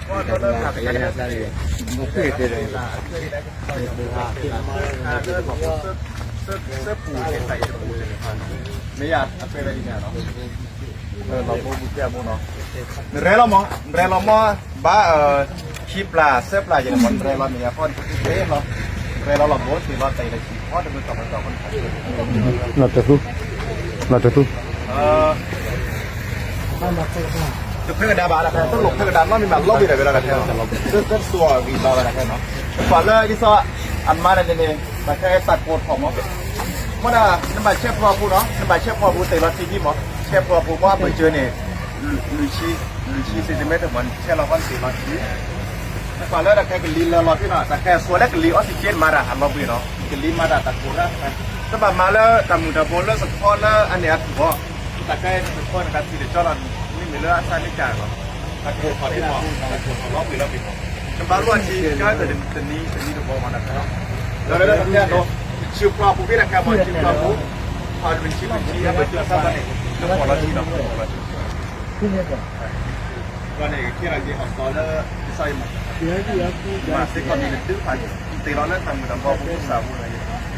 မ့ၢ်ယၤ အပၢၢ်လၢအံၤန့ၣ်နီၤ, လီၤဘိမူကဲအမိၢ်နီၤ, နရဲလီၤမး နရဲလီၤမး, ဘၣ် ခံပျၢ် သၢပျၢ်ယဲၢ်န့ၣ်မး နရဲလီၤန့ၣ် ယၤဖီၣ်တသ့လီၤ, နရဲလီၤလီၤဘိသ့လီၤ တၢ်အံၤတဆံး ဖီၣ်တမုၢ်တီၢ်မုၢ်တီၢ် လီၤတသူ, လီၤတသူ တဖဲကဒါဘၣ် တၢ်ခဲတလိၣ်ဖဲကဒါနီတမံၤဘၣ် လီၤဝံၤဒီးဝဲလီၤတၢ်ခဲနီၤ, ကသူအီၤဂံၢ်ဘါဝဲတၢ်ခဲနီၤ, ပှၤလၢဒ်သိး အမါတန့ၣ်န့ၣ် တၢ်ခဲတၢ်ကိးထီၣ်မး, မ့ၢ်ဒၣ် နဘၣ်ဆဲးဖျိးပူၤနီၤ နဘၣ်ဆဲးဖျိးပူၤတ့ၢ်လီၤထံခံမး, ဆဲးဖျိးပူၤမ့ၢ်အပၢၢ်စၢၤန့ၣ် လွံၢ်ဆံ လွံၢ်ဆံ centimeter မး နဆဲးလီၤခီတ့ၢ်လီၤထံ ပှၤလၢတၢ်ခဲကလံၤလၢလီၤသ့ၣ်နီၤ တၢ်ခဲအစိလၢကလံၤ oxygen မၤတၢ်အလီၤဘှံးနီၤ ကလံၤမၤတၢ်တၢ်ကိးရၢ်, တဘၣ်မၤလၢတၢ်မုၢ်တၢ်ဘိလၢစခီလၢအန့ၢ်အထူၣ်ဘီ, တၢ်ခဲတခီနကသံတကၠီလီၤ, မ့မ့ၢ်လၢအစၢ်န့ၣ်ကၢ်လီၤ, တၢ်ကိးထီၣ်ဒ်မး တၢ်ကိးထီၣ်လီၤဘှံးလီၤဘှံး, နဘၣ်လိၣ်အထံ ကၢ်တနံၤတနံၤတဘီမးတၢ်ခဲလီၤ, ဒီးလၢတၢ်ခဲအဒိ ဆံဖျိးပူၤဖဲတၢ်ခဲမး ဆံဖျိးပူၤ, ဖးလွံၢ်ဆံလွံၢ်ဆံအပၢၢ်စၢၤအသးဘၣ်န့ၣ် လၢပိာ်လီၤထံဒီးပိာ်လီၤထံ ဘၣ်န့ၣ် က့ၤလီၤက့ၤအီၤကီးလၢ ကစၢ်ယွၤမၤ မၤသ့ကီးမံၤတဒုဖးန့ၣ် တ့ၢ်လီၤလၢတၢ်မုၢ်တၢ်ဘိပူၤကစၢ်ပူၤလီၤ